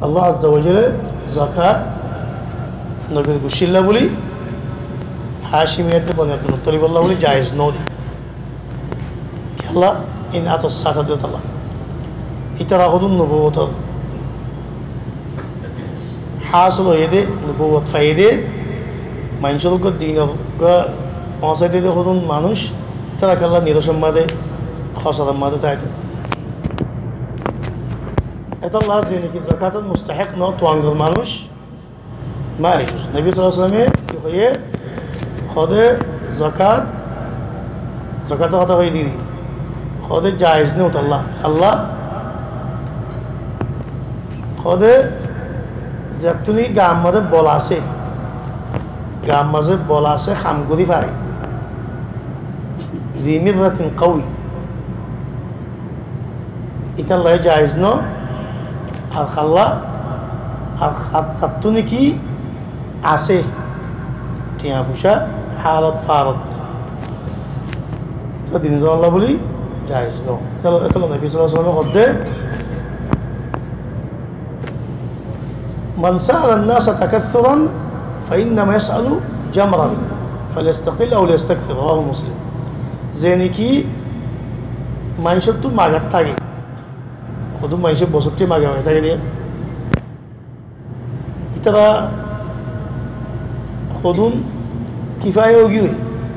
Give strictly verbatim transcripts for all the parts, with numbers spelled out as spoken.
Allah Azza wa Jalla zakat nobir guccílla buli, Hácimiyat de Bani Abdul Muttalib olla buli jaiz no de. Kiyólla? In ator sáte de tala. Ítara hodún nubuwotor hásil óiye de, nubuwot faiye de, maincór uggwá dinor uggwá foóñsai de hodún manúic, ítara kiyólla nirosor mazé, hósarar mazé táito. Etolla ze niki zakator mustahek no, tuangor manúic, maijus. Nobi sallallahu alaihi wasallame ki hoiye? Hode zakat, zakator hotá hoiye de, hode jaiz no talla. Kiyólla? Hode zettún niki gaar mazé bol asé, gaar mazé bol asé, ham gorí fare. Zi mirratin qawi. Ítalla jaiz no. Ar kiyólla? Ar há-, zattún niki asé tiañ foicá, halot farot, ítara din zonolla buli jaiz no. Etolla, etolla Nobi sallallahu alaihi wasallame hodde, من سأل الناس تكثرا فإنما يسأل جمرا فليستقل أو ليستكثر، رواه مسلم. Ze niki maincóttu magat táke, hodún maincé bosóttu mage mage táke de, ítara hodún kifaya ói giyói,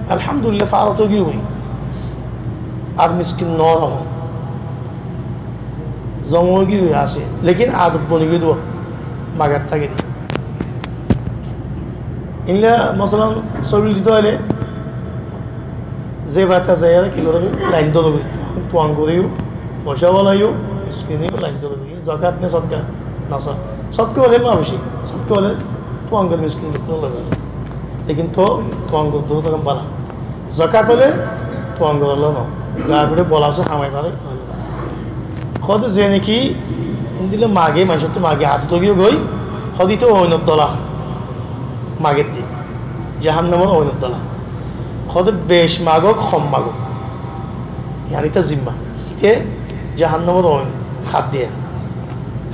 alhamdulillah, farot ói giyói, ar miskin no, zoma ói giyói asé, lekin adot boni giyói de, magat táke de. Illa mosolan, sóbil dito óile ze bata zaiyóre ki goré, lain dóre, tuang goré yó, foicá wala yó, miskin yó, lain dóre. Zakat ne sodka? Nasa. Sodka óile manuci, sodka óile tuangor miskin bekkún loibo. Lekin to tuangor dóro tokan bála. Zakat óile tuangor olla no. Gaar uore bol asé, hamai fare. Hode ze niki endilla mage, maincóttu mage, adot ói giyói, hode ite oinor dola mager de. Jahannamor oinor dola. Hode bec magok, hom magok, yián ite zimma. Ite jahannamor oin há de.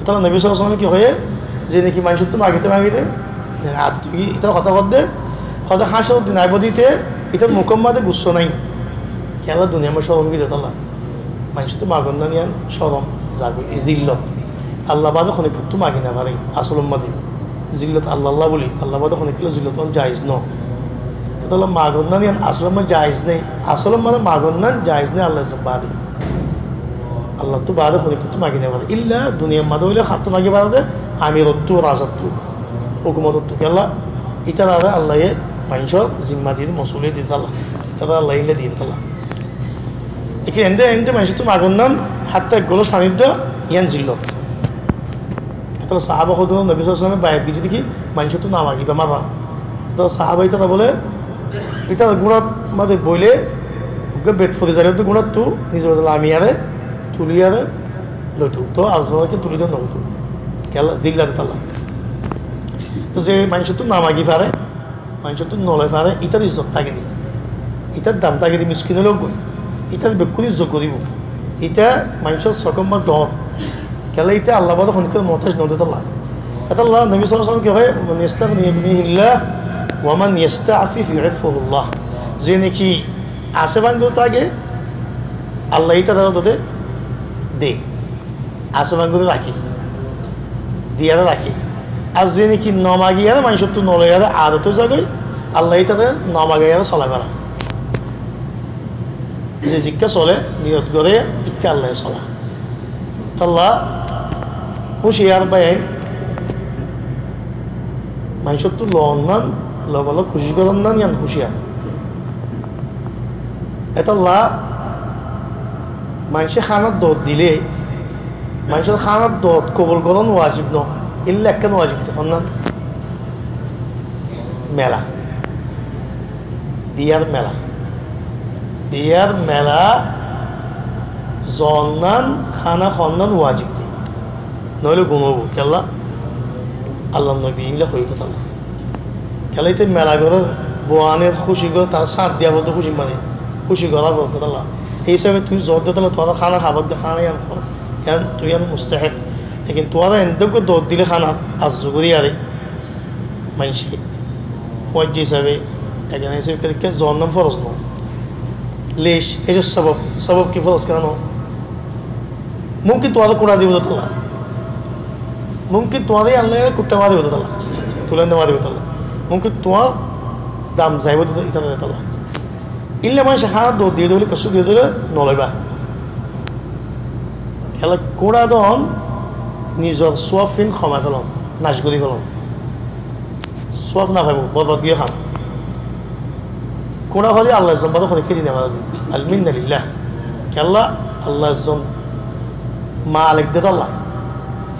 Etolla Nobi sallallahu alaihi wasallame ki hoiye? Ze niki maincóttu magite magite, adot ói giyói, ítara hotá hodde, hode hácoror din aibo de ite, itar mukor mazé gussa nai. Kiyólla? Duniyar mazé corom giyói de tolla. Maincóttu magonnan yián corom zagói, e zillot. Allah bade honikkattú magi no fare, asolor mazé. Zillot Allah Allah buli, Allah bade honikkattú zillot on jaiz no. Etolla magonnan yián asolor mazé jaiz nai, asolor mazé magonnan jaiz nai, Allah bade. Allattú bade honikkattú magi no fare. Illa duniyar mazé óile hattú magi fare de, amirottú, razattú, hukumotottú. Kiyólla? Ítarare Allaye maincór zimma diye de, mosuliyot diye de tolla. Ítarare Allaye endilla diye de tolla. Eki ende ende maincóttu magonnan, hatta ek goloc fanir dówa, yián zillot. Etolla sahaba hodún Nobi sallallahu alaihi wasallame bayat giyé de ki, maincóttu no magiba marra. Etolla sahaba ítara bole, ítara gúrar mazé boile, uggwá bet fori zaile to gúrattú nize mazé lamiyóre, tuliyóre loito. To ar zone ki tuli de no loito. Kiyólla? Zillot de tolla. To ze maincóttu no magi fare, maincóttu no loi fare, ítar izzot táke de. Ítar dam táke de, miskin óile goi. Ítar bekkún izzot goribo. Íta maincór sokót mazé dor. Kiyólla? Íta Allah bade honikka muhtaj no de tolla. Etolla Nobi sallallahu alaihi wasallam ki hoiye? من يستغن يغنه الله ومن يستعفف يعفه الله. Ze niki asé fangori táke, Allah ítarare de, de. Asé fangori rake, diyóre rake. Ar ze niki no magiyóre, maincóttu no loiyóre adot ói zagói, Allah ítare no magiyóre solai fare. Ze zikká sole, niyot gore, ikká Allaye sola. Tolla húciyar báiyain, maincóttu loonnan, lobalog kucíc goronnan yián húciyar. Etolla maincé hánar dot dile, maincór hánar dot kobul gorón wajib no, illa ekkán wajib de, honnan? Mela. Biyar mela. Biyar mela zonnan hána honnan wajib de. Noóile guna óibo. Kiyólla? Allar nobi endilla hoiyé de tolla. Kiyólla íte mela gorer, buaner kúci gorer, tará sáñt diya fore de kúcir mazé, kúci gora fore de tolla. Hé hísabe tui zot de tolla, tuáñra hána hábar de, hána yián hor, yián tui yián mustahek. Lekin tuáñra endilla dour dile hánar ar zuguri are maincé fuañijja hísabe, egana hísabe ke dikká zoonnam foros no. Lec, ecor sobob, sobob ki foros kiyá no? Mumkin tuáñra kúñça dibo de tolla. Mumkin tuáñra Allah kuththá mari dibo de tolla. Tulen de mari dibo de tolla. Mumkin tuáñr dam zaibo de ita de tolla. Illa maincé hánar dour diye de óile, kessú diye de óile no loiba. Kiyólla kúñça don nizor suwab fin homai felon, nac gori felon. Suwab no faibo, borbad giyé ham. Kúñça hoile Allah zon bade honikka di no fare. Al minna lillah. Kiyólla Allah zon malek de tolla.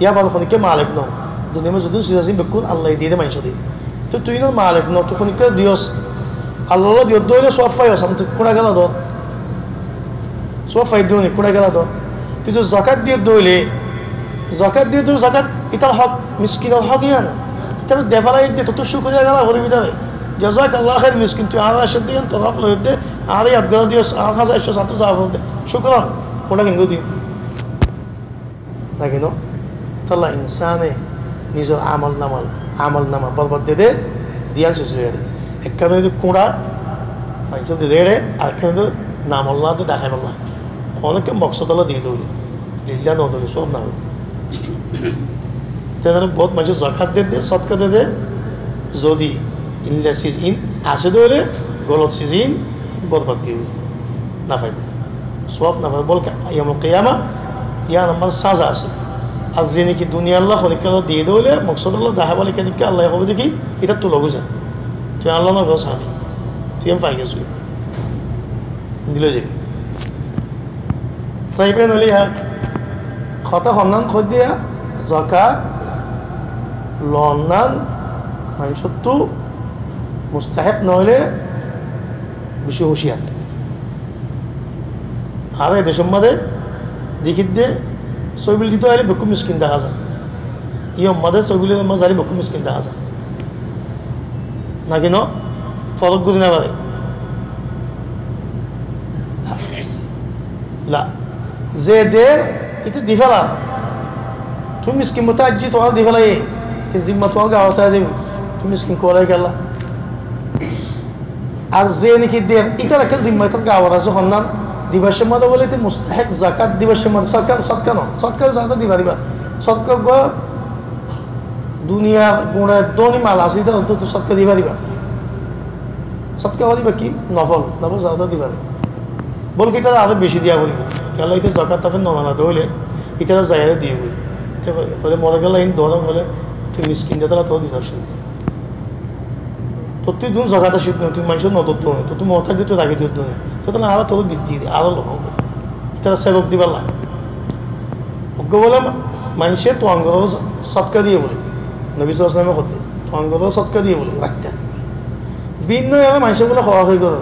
Yar bade honikka malek no. Duniyar maze zodún siz asé bekkún Allah diye de maincóre. Te tui inor malek no, tui honikka diyos. Allah diye de óile suwab faiyos, ar tui kúñça gela dor. Suwab fai de óile kúñça gela dor. Tui to zakat diye de óile, zakat diye de óile zakat itar hók, miskinor hók iyan. Itar de félai de, tottú cúkuriya gela foribo itar. Jazakallah khair, miskin, tui añáre ekcó de iyan tor hók loi de, añáre yad gora diyos, añár hañsé ekcó, añáttu za fore de. Cúkran, kúñça kengori diyum. Naki no? Tolla insane nizor amol nama, amol nama borbad de de, diyan sis ói zar. Ekkán óilde kúñça, maincóre de de, ar ekkán óilde nam Allah de dahái bolla. Honikka moksod Allah diye de óile, lillah no de óile, suwab no faibo. Te zano bout maincé zakat de de, sodka de de, zodi illa siz in asé de óile, golot siz in borbad diye óile, no faibo. Suwab no faibo, bolke yomul kiyama iyan ammar saza asé. Ar zene ki duniyalla honikka diye de óile, moksod Allah dahái bolla, ekka dikka Allah hoibo de ki, itar tu loi za. Tui Allah no gos hani. Tui em fai gesi. Dilo zaibi. Toi iba noile ya, hotá honnan hoi diya, zakat lonnan maincóttu mustahek no óile beci huciyar. Ar e decor maze dekí de, sobil dito aile bekkún miskin dahá za. Iyar maze sobil maze aile bekkún miskin dahá za. Naki no? Forok gori no fare. La. Ze der, ite di fela. Tui miskin moto ajji, tuáñre di fela, e. Ki zimma tuáñr gawot aái zaibo. Tui miskin kuwalai kella. Ar ze niki der, itar ekkán zimma itar gawot asé, honnan dibar somot bóle ite mustahek zakat dibar somot, sodka, sodka no, sodka zakat diba diba. Sodka uggwá duniyar gura dóni mal asé, itar uore tui sodka diba diba. Sodka diba ki? Nofol, nofol zakat diba diba. Bolke itar aró beci diya foribo. Kiyólla ite zakat takat no zana de óile, itar zaiyare dibo. Te hoile more gele in dóron hoile, tui miskin de tala tuáre dito asé. Tottú dun zakat asé, tui maincóre no dór dun, tottú muhtaj de tui raki dór dun. Te tala aró tuáre di, di, aró lo. Itar sebok dibar lá. Uggwá bóle maincé tuañgoré sodka diye bóle. Nobi sallallahu alaihi wasallam e hoó de, tuañgoré sodka diye bóle, raitta. Binno ere maincé bóle hoó hoi goré.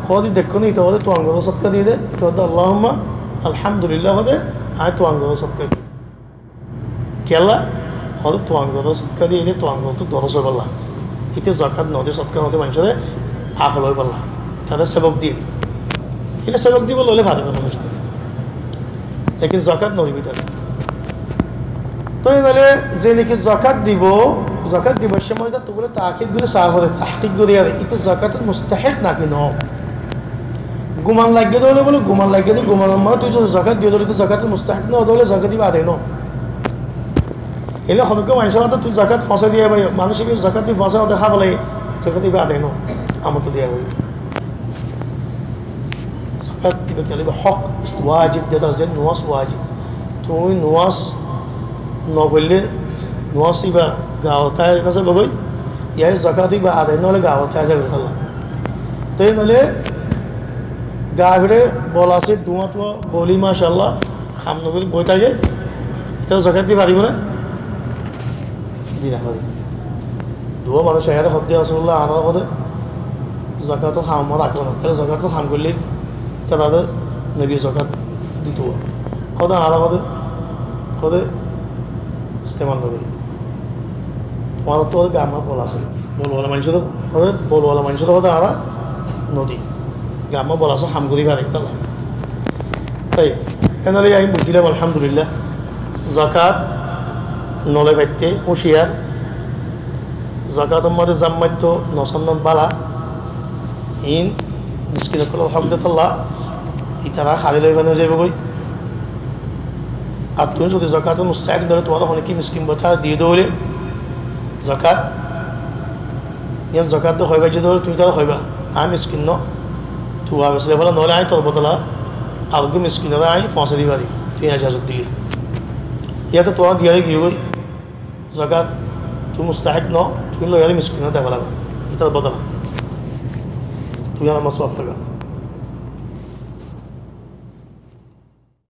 Hoó de dekkó ni, ite hoó de tuañgoré sodka diye de, ite hoó de Allahumma, alhamdulillah hoó de, añí tuañgoré sodka diyi. Kiyólla? Hoó de tuañgoré sodka diye de, tuañgoré tu doros óibolla. Ite zakat no de, sodka no de, maincóre akol óibolla. Tare sebok diye de. Ite sebok dibolla óile faribo manúic de. Lekin zakat no dibo tare. Toi noile ze niki zakat dibo, zakat dibar somot tar uore tahkik gori sa fore, tahkik gori ar ite zakator mustahek naki no. Guman lage de óile bóle, guman lage de, gumanor maze tui zodi zakat diyo de óile ite zakator mustahek no de óile zakat iba adai no. Eile honó uggwá maincór ate tui zakat fosai diya bái, manúic iba zakat di fosai ate há félai, zakat iba adai no. Amar to diya bái. Zakat iba kiyólla iba hók, wajib de, tar ze nomaz wajib. Tui nomaz no foille, nomaz iba gawot aái no zaibo goi, yá zakat iba adai no óile gawot aái zaibo de tolla. Te noile gafire bol asé, duwa tuwa boli, mashallah, ham no gori boi táke, ite zakat di faribo né? Di no fare. Duwa manúic aiyóre hoó de, "Rasulullah, añára hoó de zakator ham añára rakílam, tóile zakator ham goille tarare nobi zakat dito." Hoó de, "Añára," hoó de, hoó de, "istemal no gori. Tuáñrattú," hoó de, "gamma bol asé." Bol wala maincóre, hoó de, "Bol wala maincóre," hoó de, "añára no di. Gamma bol asé, ham gori fare, tolla." Toi, enore añí buzílam, alhamdulillah. Zakat Noloi faitté húciyar. Zakator mazé zam maitto nosonnan bála. Iín miskin ókkolor hók de tolla, itará háli loi fán ói zaibogói. Ar tuñí zodi zakator mustahek no óile tuáñre honikká miskin bóta diyé de óile, zakat, yián zakat de hoibá, zodi tuñí tará hoibá, añí miskin no, tuáñr asé bála, no óile añí tor bodola areggúa miskinoré añí foóñsai di farim, tuñí ejazot dilé. Yáte tuáñre diyaré giyói goi, zakat, tuñí mustahek no, tuñí loiyaré miskinore deba lagó, itar bodola. Tuñí añár mazé sóob faiba.